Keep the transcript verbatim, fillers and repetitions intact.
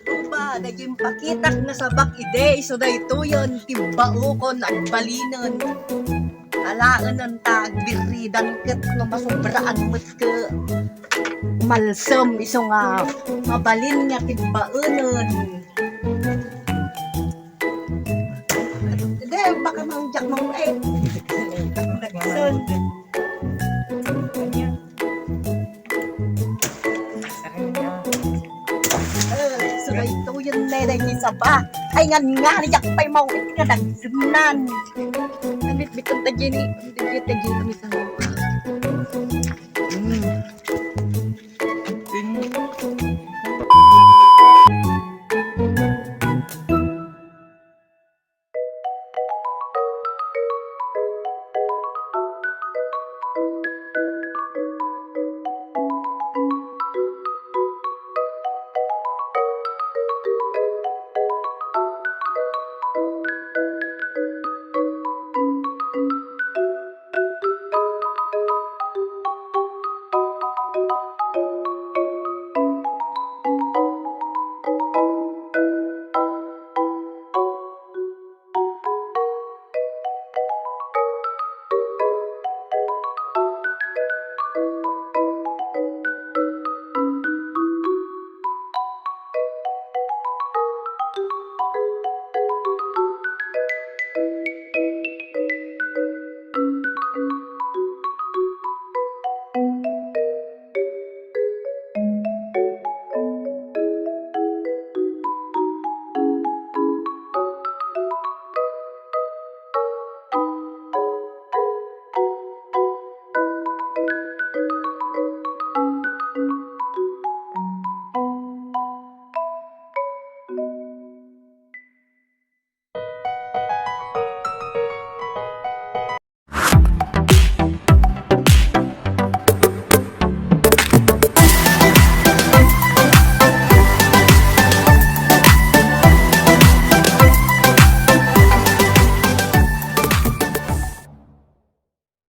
Uba, dagiti impakitak nga sabak idi, isu daytoyen, tibbaokon, agbalinen. Alaenen ta agbirridan ket no masubraan met ket malsem isu nga mabalin nga tibbaenen. Ide, baka mang jak mang eh. Nagsun. Eh, suray tuyon ne, dagiti saba. Ay, ngan nga, niyak pa'y mawit nga dagsunan. Nabitbitan ta, Jenny. Dagiti, Jenny, kami sa